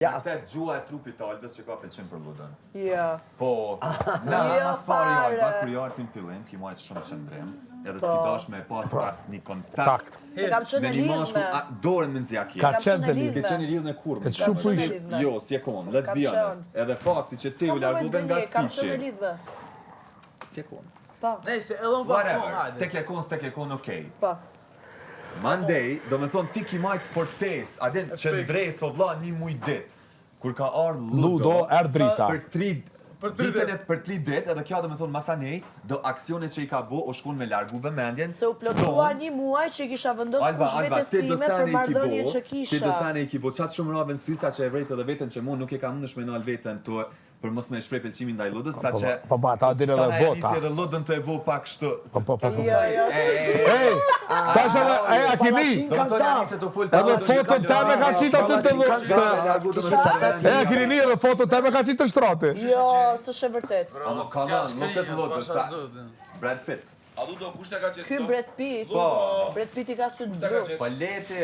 Ja. Vërtet gjuha e trupit të Albës që ka pëlqim për Ludën. Jo. Po, na Jo, mas pari fare. Alba, kur i arti në fillim, ki majtë shumë qëndrim, edhe s'ki Po. dash me pas as një kontakt Takt. Se kam qenë me e një mashkull, lidhme. a, dorën me nxja Ka Kam qenë qenë të e lidhme. S'ke qenë i lidhme kurrë. E çu Kam po qenë e ish? lidhme. Jo, s'je kon, let's Kam be honest. qenë. Edhe fakti që ti u Kam largove nga Kam qenë e stiqi. lidhme. S'je kon. Po, Nëse edhe unë pas Whatever, hajde. tek e kon, s'tek e kon, okej. po. Mandej, do me thonë ti ki majtë fortes, a din qëndres o vlla një muj dit. Kur ka ardhë Ludo, Ludo, erdh drita. Për tri, Për tri ditën ditë. e për tri ditë, edhe kjo do me thonë masanej, do aksione që i ka bo, o shkon me largu vëmendjen. Se u plotua ton. një muaj që kisha vendosur Alba, kush Alba, vetes ti do time për sene i ki marrëdhënien bo, që ti kisha. do sene i ki bo, qatë shumë rave në sy, sa që e vrejt edhe veten që mu nuk e kam mundesh me nal veten të për mos me e shpreh pëlqimin ndaj Ludës, sa që Po, po, ata din edhe tana e bota. nisi edhe Ludën të e bo pak kështu. Po, po, po, po. Jo, jo, Ej, tash edhe, e, a keni? Do të thonë ja nisi të fol Edhe foton teme ka qitë aty të të E, a keni një edhe foton teme ka qitë të shtrati. jo, s'është e vërtet. Ama come on, look at Ludën, sa Brad Pitt. A Ludo, kush të ka qetë Ky sot? Brad Pitt, Po. Brad Pitt i ka sy të blu. Po leti.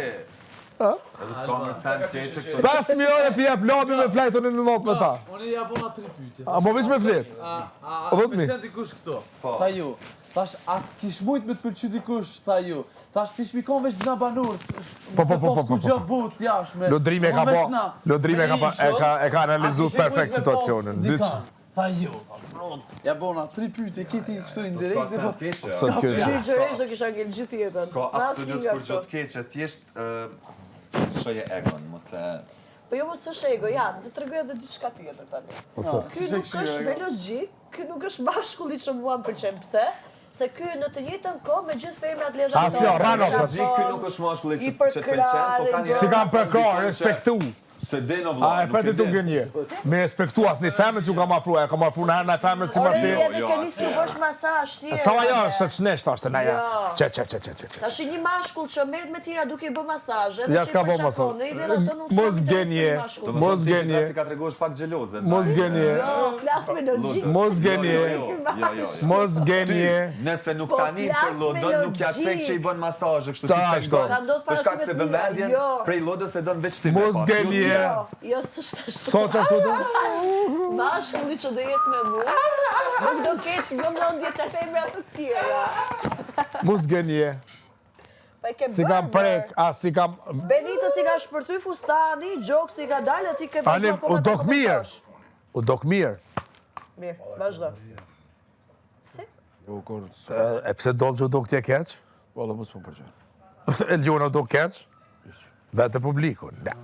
Edhe s'ka më sen keqe këto. 5.000 euro pi jep Labi me flajtën në natë me ta. Unë ja bona tri pyetje. A mo veç me flet? A, a, a O, të dhjetmi. pëlqen dikush këtu? Po. Tha ju. Thash, a kish mujt me të pëlqy dikush? Tha ju. Thash, ti shmi kon veç na banor. Po, po, po, po, po, Ku gjë but jashme. Lodrimi e ka Po, po, veç na. Lodrimi e ka pa, e ka e ka analizu A kishe mujt perfekt me pas situacionin. Dyq. dikan? Tha ju. Tha, bro. Ja bona tri pyetje, keti kështu S'ka indirekt. sen po- keqe. Sot keqe. Gjyqërisht do kisha ngel gjithë jetën. Ka Na absolut asnjë nga kur gjë këto. të keqe, thjesht ë, lëshoje egon, mos e Po jo mos është ego, ja, të tregoj edhe diçka tjetër tani. Po, Ky nuk është me logjik, ky nuk është mashkulli që mua më pëlqen. Pse? Se ky në të njëjtën kohë me gjithë femrat ledha. As jo, rano, po. Logjik, ky nuk është mashkulli që që të pëlqen, po ka një Si kam përka, respektu. Se din o vlla, A e nuk preti e tu din. gënje. Me respektu asë një femër që u kam afru, e kam afru në herë në femër si mas Ore, ti. edhe Jo, ke nisi u asnjë. bësh masazh tjera. Sa ajo është s'nesht është na ja. Jo. Çe çe çe çe çe. çe. Tash një mashkull që merret me tjera duke i bë masazh, edhe Ja që i s'ka bo përqafon, masazh. e i lën ato nuk Mos s'kam interes për gënje. një mashkull. Do me Mos thonë, ti gënje. Si ka tregosh pak xheloze. Mos gënje. Jo, flas me logjik. Mos se gënje. Jo, s'është jo, ky jo, jo, jo. Mos gënje. Nëse nuk Po, tani për flas me Lodën, nuk ja cek logjik. që i bën masazhe kështu Qa ti ashtu? pengon. Ka ndodhur para Për shkak se se me të mia, vëmendjen jo. prej Lodës e don veç ti me Mos pas, jo gënje. tjera. Jo, jo, s'është ashtu. Sa që ashtu të? Mashkulli që do jetë me mua, nuk do ketë vëmendje te femrat të tjera. Mos gënje. Po e ke Si kam bërë, prek, a si kam... Benitës i ka shpërthy fustani, gjoksi i ka dalë, ti ke Tani, vazhdo akoma u të dok mirë. komentosh. U dok mirë. Mirë, vazhdo. Si? Jo, kur... E e pse dollë që u dok tje keq? Valla, mos më pëlqen. Eliona u dok keq? Vetë publiku. Na.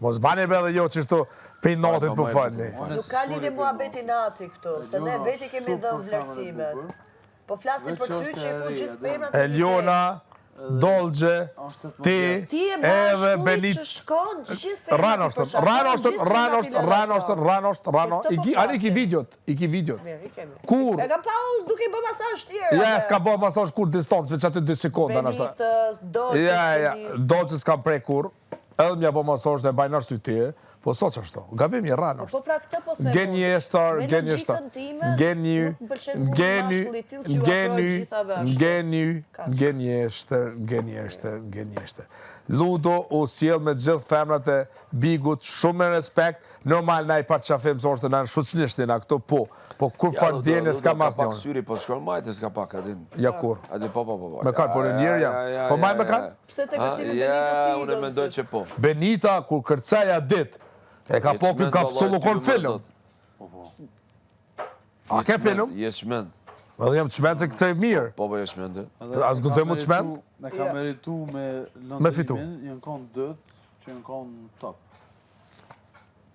Mos bani be edhe jo që shtu prej natit po falni. Nuk ka lidhje muhabeti nati këtu, se ne veti kemi dhënë vlerësimet. Po flasim për ty që i fut gjithë femrat në një Eliona, Dolgje, ti, Ti je edhe mashkulli Benit... që shkon gjithë femrat Rano i është, përqafon, rano është, gjithë rano femrat i është, lën rano ato. është, rano është, rano. Për këtë I po ki, ani i ki flasim. videot, i ki videot. Mirë, i kemi. Kur? E kam pa unë duke i bë masazh tjera. Ja, s'ka bë masazh kur distancë, veç aty 2 sekonda nashta. Benitës, Dolces, Ja, ja, Kenis. Dolce s'kam prek kur. Edhe m'ja bë masazh dhe bajnë arsye ti, po sa çashtu. Gabim je rano. Po pra këtë po them. unë. Gënjeshtar, Me gënjeshtar. logjikën time, Gënjy, nuk më pëlqen kur një gënjy, mashkull i tillë që ju afrohet gënjy, gjithave ashtu. gënjy, Kaq. gënjeshtër, gënjeshtër, gënjeshtër. Ludo u sjell me gjithë femrat e Bigut, shumë me respekt, normal na i parqafim se është na shoqënisht na këto po, po kur Ja, far Ludo, djene Ludo s'ka ka mas pak njënë. syri, po shkon majtë, s'ka pak, a din. Ja kur. A din, po, po, po. po. Me kanë, po Ja, në njërë ja, jam. ja, Po ja, maj me ja. kanë? Pse te Ha, kërcimi Ja, Benitës si unë e do mendoj syt? që po. Benita, kur kërceja dit, e ka Je po ky çmend, ka vallai, psullu ty kon më film. zot. A Je ke çmend, film? Je çmend. Edhe jam çmend se kërcej mirë. Po, po, je çmend. e. Edhe As e ka guxoj mu meritu- çmend? E ka meritu me Me fitu. Lëndrimin, janë konë dytë që janë konë top.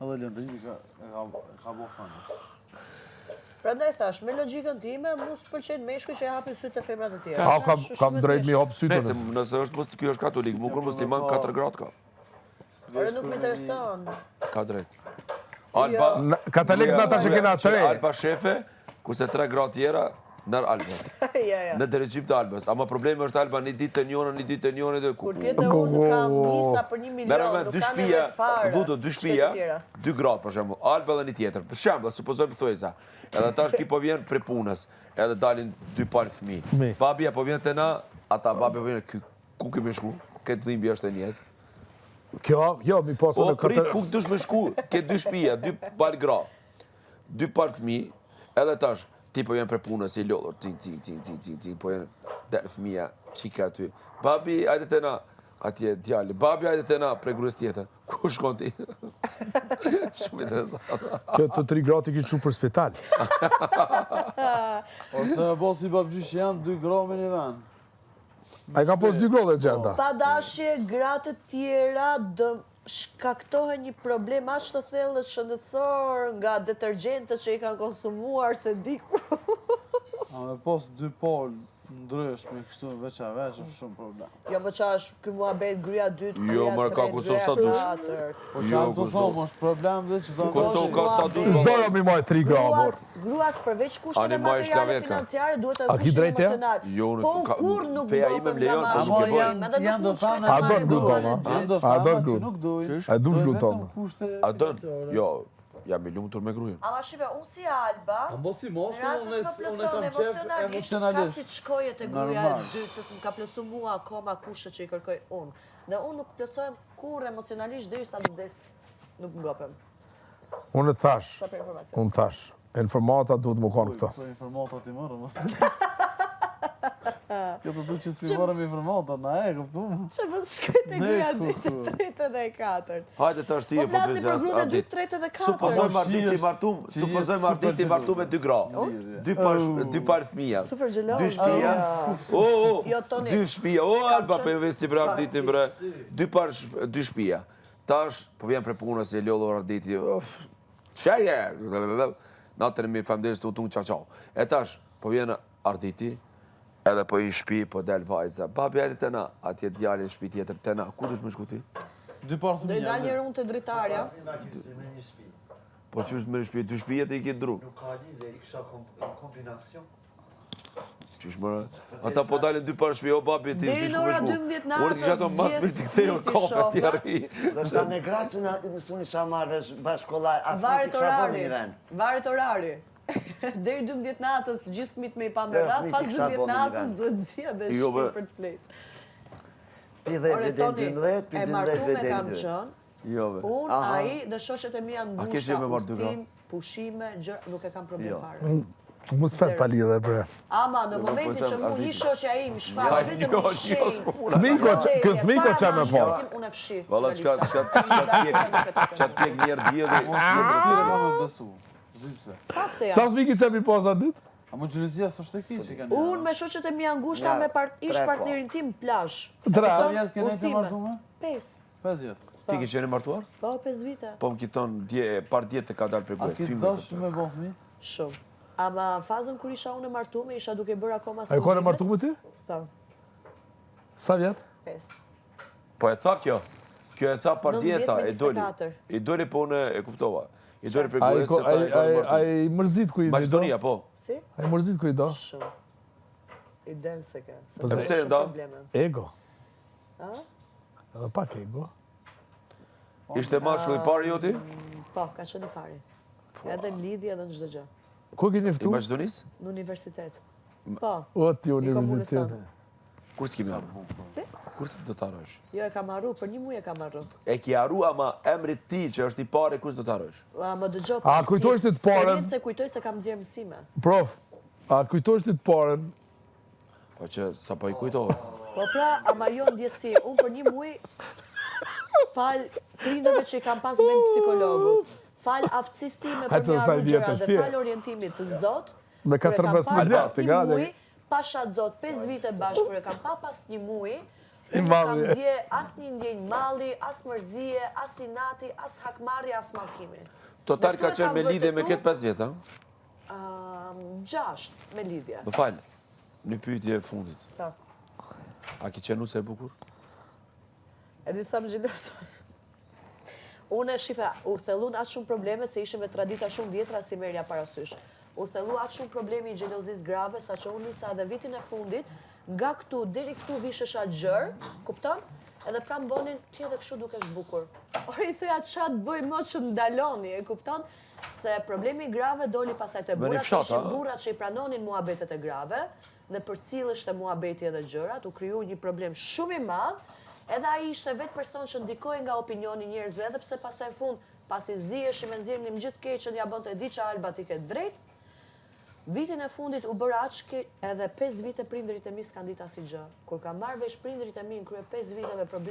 Edhe Lëndrimi ka, e ka, e ka bo fënë. Prandaj thash, me logjikën time, mu s'pëlqejnë meshkuj që i hapin sytë e femrat e tjera. A Është kam shumë kam e drejt mi thjeshtë. hap sytë. Nëse, nëse është mos ky është katolik, mu kur musliman katër gratë ka. Ore nuk më intereson. Ka drejt. Alba, Na- Katolik na tash e kena tre. Alba shefe, kurse tre gratë tjera nër Albës. Ja, ja. Në derexhim të Albës. Ama problemi është Alba një ditë të njëra, një ditë të njëra dhe ku. Kur tjetë unë kam nisa për një milion, Merë me nuk dy kam shtëpia, edhe fare. Ludo, dy shtëpia, shtëpi tjera. dy gratë për shembull, Alba dhe një tjetër. Për shembull, supozojmë thojza. Edhe tash ki po vjen prej punës, edhe dalin dy palë fëmijë. Mi. Babia po vjen te na, ata babi po vjen ky ku kemi shku? Këtë dhimbje është e njëjtë. Kjo, jo, mi pasë O, në prit, katër... ku dush me shku? Ke dy shpia, dy palë gra, dy palë fëmi, edhe tash, ti po vjen prej punës i lodhur, cing, cing, cing, cing, cing, cing, po vjen del fëmija, çika aty. Babi, ajde te na, atje djali, babi, ajde te na, prej grues tjetër. Ku shkon ti? Shumë interesant. Kjo të tri gratë i kish çu për spital. Ose me bo si babgjyshi jem, dy gra me një vend. Ai ka pos dy gra dhe gjenda. Pa dashje, gratë tjera dë shkaktohen një problem aq të thellë shëndetësor nga detergjentët që i kanë konsumuar se diku. A me pos dy palë ndryshme kështu veç a veç është shumë problem. Jo, më qa është ky muhabet gruaja dytë, Jo, gruaja mërë, ka tretë, Kosovë sa gruaja dush. katërt. Po Jo, që jam të Kosovë. thomë, është problem dhe që thonë... Kosovë ka sa dush, Çdo vallai. jam i maj tri gra, mor. Gruas, gruas përveç kushteve Ani maj materiale shlaverka. financiare duhet A edhe ki kushtin drejt, ja? emocional. Jo, unë Po s'ka- unë kurrë nuk feja ime ngopem më lejon, nga po nuk mashkulli e bëj. im, edhe nuk Janë do mund shkoj femra te A don mashkulli gruan, im. a? Janë do A femra don që gruan? nuk dojnë. A dush Dojnë gruan vetëm tonë? kushte A don? financiare. Jo, jam i lumtur me gruan. Ama shife, unë si Alba, A mos si moshë, në rast se unë s'më unë plotëson kam qef emocionalisht, ka emocionalisht. si të shkoje te gruaja e Normal. dytë, se s'më ka plotësu mua akoma kushtet që i kërkoj unë. Dhe unë nuk plotësohem kurrë emocionalisht derisa të vdes nuk ngopem. Unë të thash, Sa për informacion. unë thash, informata duhet më konë këto. Këto informatat i morëm, mos. Kjo të du që s'pi morëm informatat, na e, kuptu? Që mos shkoj te Ne, gruaja e ku, dytë, ku. tretë dhe e katërt. Hajde tash ti Po e po flasim për gruan e dytë, tretë dhe katërt. Supozojmë Po, Ardit i shihesh martum, që je supozojmë Ardit i super martum me dy gra. Dy par dy par fëmija. Super xheloz. Dy shtëpia. O, o, Jo, Toni. dy shtëpia. O, Alba, qenë- po ju vesi për Arditin bre. Dy par dy shtëpia. Tash po vjen prej punës i lodhur Arditi. Uf. Çfarë je? Natën e mirë, faleminderit tu tung, ciao ciao. E tash po vjen Arditi, edhe po i shtëpi, po del vajza. Babi ajde te na, atje djali në shtëpi tjetër te na. Ku dush me shku ti? Dy par Do i fëmijë. dal një unë te dritarja. Me një shtëpi. Po qysh me një shtëpi, dy shtëpi ti i ke ndru. Nuk ka lidhje, i kisha kombinacion. Qysh më Ata po dalin dy parë shtëpi, o babi ti Deri s'di në ku me ora shku. 12 natës, Unë të kisha thonë mas zgjedh mirë ti ktheu fëmijët i kafe ti shofa. arri. Do shta me gratë s'unë isha marrë bashkollaj, a Varet fëmijët i kisha bërë orari. një vend. Varet orari. Deri 12 natës gjithë fëmijët me i pa me Jo, radhë, fëmijët pas i kisha 12 bo me një natës vend. duhet zgjidh dhe Jo, shtëpi be. për të flejt. Pi 10 Ore deri Toni, 12, pi e 12 martume deri kam 2. qenë. Jo be. Unë, Aha. ai dhe shoqet e mia A ke ngushta, qenë me marrë dy gra? udhtim, pushime, gjë, nuk e kam problem Jo. fare. Mos fet pa lidhje, bre. Ama në po momentin them, që mu një Arditi. shoqja im shfaq vetëm jo, një jo, shenjë. s'po puna. Fëmijë ko që, kë fëmijë ko që me pas. Unë e fshi. Valla nga çka lista. çka çka të pjek, çka të pjek një herë dielli. Unë shumë vështirë e kam me të besu. S'di pse. Fakte Sa janë. fëmijë ki që mi pas atë ditë? A më xhelozia s'është e keqe kanë. Unë me shoqet e mia ngushta Ja, me part, ish tre po. partnerin tim plazh. Tre. Sa vjet keni të Udhëtime. martume? 5. 5 vjet. Ti ke qenë e martuar? Po, 5 vite. Po më ki thonë dje, par dje të ka dalë prej A grues. ki Ty më dosh kuptoj. me bo fëmijë? Shumë. Ama fazën kur isha unë e martume, isha duke bërë akoma A e kone martume ti? Po, Sa vjet? 5. Po e tha kjo. Kjo e tha par dje 19 tha, me e doli. 24. I doli po unë e kuptova. I doli prej A i grues ko- se tha a e i- kone a i- a martuar. i mërzit ku i do? Maqedonia, po. Si? A i mërzit ku i do? Shumë. I den se ke. Se Po ka pse shumë nda? probleme. Ego. Edhe pak ego. Ishte mashkull i parë joti? Po, ka qenë i pari. Edhe në lidhje edhe në çdo gjë. Ku ke I njëftu? Maqedonisë? Në universitet. Po. O ti I komunës universitet. tonë. Kur s'kemi harru? Si? Kur s'do të harrosh? Jo, e kam harru, për një muaj e kam harru. E ki harru, ama emrit ti që është i pari, kur s'do të harrosh? A, më dëgjoj. A, kujtosh ti të parën? Se kujtoj se kam nxjerr mësime. Prof, a kujtosh ti të parën? Po që sa po i kujtohet. Po pra, ama jo ndjesi. Unë për një muaj fal prindërve që i kam pas vend psikologu. Fal aftësisë time për Hajde se një sa i harru vjetër, gjëra dhe si e? fal orientimit të Zot. Me kur e kam 14 pa vjet, pas ti një gati. muaj, Pasha Zot, 5 vite bashkë kur e kam pa pas një muaj, I unë nuk kam madhi. ndje as një ndjenjë malli, as mërzie, as inati, as hakmarrje, as mallkimi. Total Dhe ka këtu e qenë kam me lidhje me vërtetu, këtë 5 vjet, a? am, gjashtë me lidhje. Më fal, një pyetje e fundit. Po. A ki qenë nuse e bukur? E di sa më gjilos. Unë e shife, u thellun aq shumë problemet se ishim me tradita shumë vjetra si merja parasysh. U thellu aq shumë problemi i xhelozisë grave sa që unë nisa edhe vitin e fundit, nga këtu deri këtu vishesha gjër, kupton? Edhe pra më bonin, ti edhe kështu dukesh bukur. Ore i thoja ça të bëj më që më ndaloni, e kupton? Se problemi i grave doli pasaj te Bëni burrat, fshat, ishin a? burrat që i pranonin muhabetet e grave dhe përcilleshte muhabeti edhe gjërat, u kriju një problem shumë i madh. Edhe ai ishte vetë person që ndikoi nga opinioni njerëzve, edhe pse pastaj në fund, pasi ziheshim e nxirrnim gjithë keqen, ja bënte di që Alba ti ke drejt. Vitin e fundit u bëra aq ke edhe 5 vite prindërit e mi s'kan ditë asgjë. Kur kam marrë vesh prindërit e mi në krye 5 viteve problem.